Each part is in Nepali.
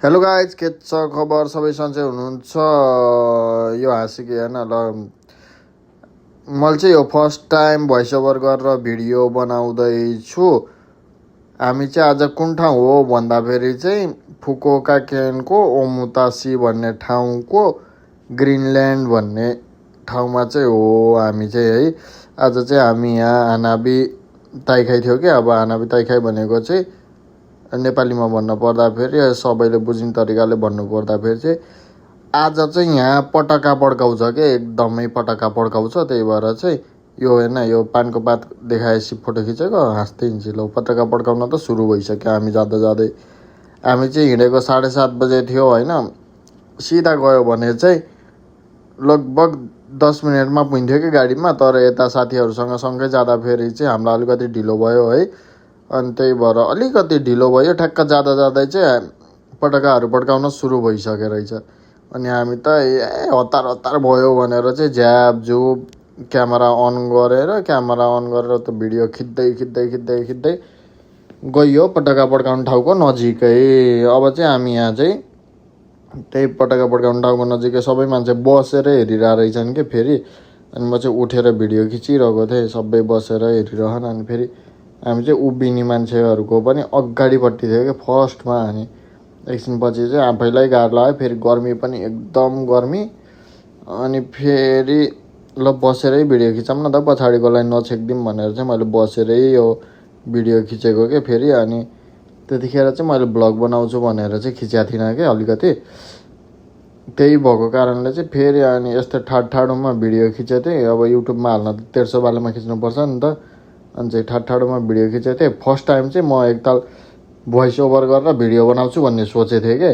हेलो गाइज, के छ खबर? सबै सन्चै हुनुहुन्छ? यो हाँसिके हेर्न ल, मैले चाहिँ यो फर्स्ट टाइम भोइस ओभर गरेर भिडियो बनाउँदैछु। हामी चाहिँ आज कुन ठाउँ हो भन्दाखेरि चाहिँ फुकुओका केनको ओमुतासी भन्ने ठाउँको ग्रिनल्यान्ड भन्ने ठाउँमा चाहिँ हो हामी चाहिँ है। आज चाहिँ हामी यहाँ हानाबी ताइखाई थियो कि, अब हानाबी ताइखाई भनेको चाहिँ नेपालीमा भन्नु पर्दाखेरि, सबैले बुझ्ने तरिकाले भन्नु पर्दाखेरि चाहिँ आज चाहिँ यहाँ पटका पड्काउँछ क्या, एकदमै पटका पड्काउँछ। त्यही भएर चाहिँ यो होइन, यो पानको पात देखाएपछि फोटो खिचेको हाँस्दै हिँड्छ। ल, पटका पड्काउन त सुरु भइसक्यो। हामी जाँदा जाँदै हामी चाहिँ हिँडेको 7:30 बजे थियो होइन। सिधा गयो भने चाहिँ लगभग 10 मिनटमा पुग्थ्यो कि गाडीमा, तर यता साथीहरूसँग सँगै जाँदाखेरि चाहिँ हामीलाई अलिकति ढिलो भयो है। अनि त्यही भएर अलिकति ढिलो भयो। ठ्याक्क जाँदा जाँदै चाहिँ पटकाहरू पड्काउन सुरु भइसकेको रहेछ। अनि हामी त हतार हतार भयो भनेर चाहिँ झ्यापझुप क्यामेरा अन गरेर त भिडियो खिच्दै गयो पटका पड्काउने ठाउँको नजिकै। अब चाहिँ हामी यहाँ चाहिँ त्यही पटका पड्काउने ठाउँको नजिकै सबै मान्छे बसेर हेरिरहेको रहेछन् कि फेरि। अनि म चाहिँ उठेर भिडियो खिचिरहेको थिएँ, सबै बसेर हेरिरहन्। अनि फेरि हामी चाहिँ उभिने मान्छेहरूको पनि अगाडिपट्टि थियो कि फर्स्टमा। अनि एकछिनपछि चाहिँ आफैलाई गाह्रो लाग्यो, फेरि गर्मी पनि एकदम गर्मी। अनि फेरि ल बसेरै भिडियो खिचौँ न त, पछाडिकोलाई नछेकिदिउँ भनेर चाहिँ मैले बसेरै यो भिडियो खिचेको के फेरि। अनि त्यतिखेर चाहिँ मैले भ्लग बनाउँछु भनेर चाहिँ खिचेको थिइनँ कि अलिकति, त्यही भएको कारणले चाहिँ फेरि अनि यस्तो ठाडोमा भिडियो खिचेको थिएँ। अब युट्युबमा हाल्न त 150 वालामा खिच्नुपर्छ नि त। अनि चाहिँ ठाडोमा भिडियो खिचेको थिएँ। फर्स्ट टाइम चाहिँ म एकताल भोइस ओभर गरेर भिडियो बनाउँछु भन्ने सोचेको थिएँ कि।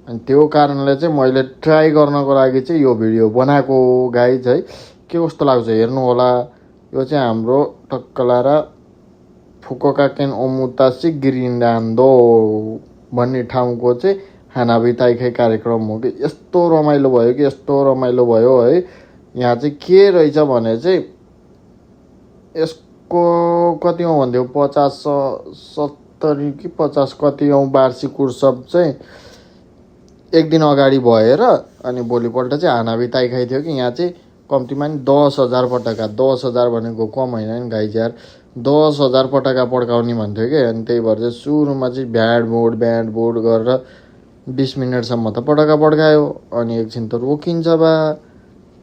अनि त्यो कारणले चाहिँ मैले ट्राई गर्नको लागि चाहिँ यो भिडियो बनाएको गाइज है। के कस्तो लाग्छ हेर्नु होला। यो चाहिँ हाम्रो टक्कलारा फुकुओका केन ओमुतासी ग्रिनल्यान्डो भन्ने ठाउँको चाहिँ हानाबी ताइखाई कार्यक्रम हो कि। यस्तो रमाइलो भयो है। यहाँ चाहिँ के रहेछ भने चाहिँ यसको कति औँ भन्थ्यो, 50-70 कि 50 कति औँ वार्षिक उत्सव चाहिँ एक दिन अगाडि भएर अनि भोलिपल्ट चाहिँ हानाबी ताइखाई थियो कि। यहाँ चाहिँ कम्तीमा नि 10,000 पटका, 10,000 भनेको कम होइन नि गाइज यार, 10,000 पटका पड्काउने भन्थ्यो कि। अनि त्यही भएर चाहिँ सुरुमा चाहिँ ब्यान्ड बोर्ड गरेर 20 मिनटसम्म त पटका पड्कायो। अनि एकछिन त रोकिन्छ बा।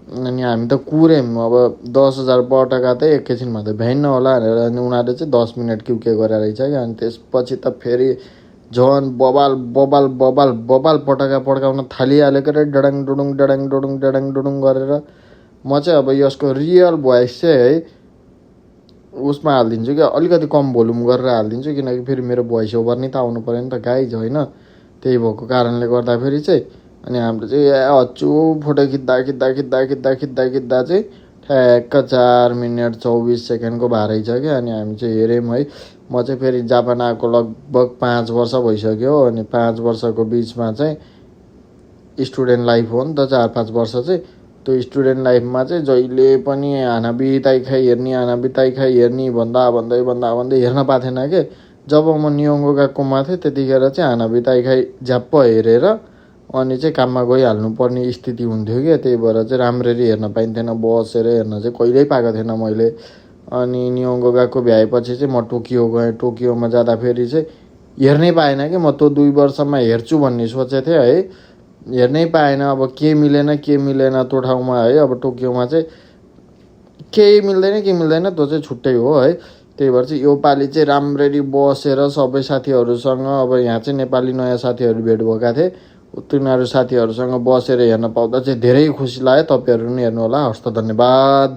अनि हामी त कुर्यौँ, अब 10,000 पटका त एकैछिनमा त भ्याइन्न होला भनेर। अनि उनीहरूले चाहिँ 10 मिनट के गरेर रहेछ क्या। अनि त्यसपछि त फेरि झन् बबाल पटका पड्काउन थालिहालेको रे, डडाङ डुडुङ गरेर। म चाहिँ अब यसको रियल भोइस चाहिँ है उसमा हालिदिन्छु क्या, अलिकति कम भोल्युम गरेर हालिदिन्छु, किनकि फेरि मेरो भोइस ओभर नि त आउनु पऱ्यो नि त गाइज होइन। त्यही भएको कारणले गर्दाखेरि चाहिँ अनि हाम्रो चाहिँ हच्चु फोटो खिच्दा चाहिँ ठ्याक्क 4 मिनट 24 सेकेन्डको भारै छ क्या। अनि हामी चाहिँ हेऱ्यौँ है। म चाहिँ फेरि जापान आएको लगभग 5 वर्ष भइसक्यो। अनि 5 वर्षको बिचमा चाहिँ स्टुडेन्ट लाइफ हो नि त 4-5 वर्ष चाहिँ। त्यो स्टुडेन्ट लाइफमा चाहिँ जहिले पनि हानाबी ताइखाई हेर्ने भन्दै हेर्न पाएको थिएन कि। जब म नियोङ्गो गएकोमा थिएँ त्यतिखेर चाहिँ हानाबी ताइखाई झ्याप्प हेरेर अनि चाहिँ काममा गइहाल्नु पर्ने स्थिति हुन्थ्यो क्या। त्यही भएर चाहिँ राम्ररी हेर्न पाइन्थेन, बसेर हेर्न चाहिँ कहिल्यै पाएको थिएन मैले। अनि नियोङ्गो गएको भ्याएपछि चाहिँ म टोकियो गएँ। टोकियोमा जाँदाखेरि चाहिँ हेर्नै पाएन कि। म त्यो 2 वर्षमा हेर्छु भन्ने सोचेको थिएँ है, हेर्नै पाएन। अब के मिलेन त्यो ठाउँमा है। अब टोकियोमा चाहिँ केही मिल्दैन त्यो चाहिँ छुट्टै हो है। त्यही भएर चाहिँ यो पालि चाहिँ राम्ररी बसेर सबै साथीहरूसँग, अब यहाँ चाहिँ नेपाली नयाँ साथीहरू भेट भएका थिए, तिनीहरू साथीहरूसँग बसेर हेर्न पाउँदा चाहिँ धेरै खुसी लाग्यो। तपाईँहरू पनि हेर्नु होला। हस्त, धन्यवाद।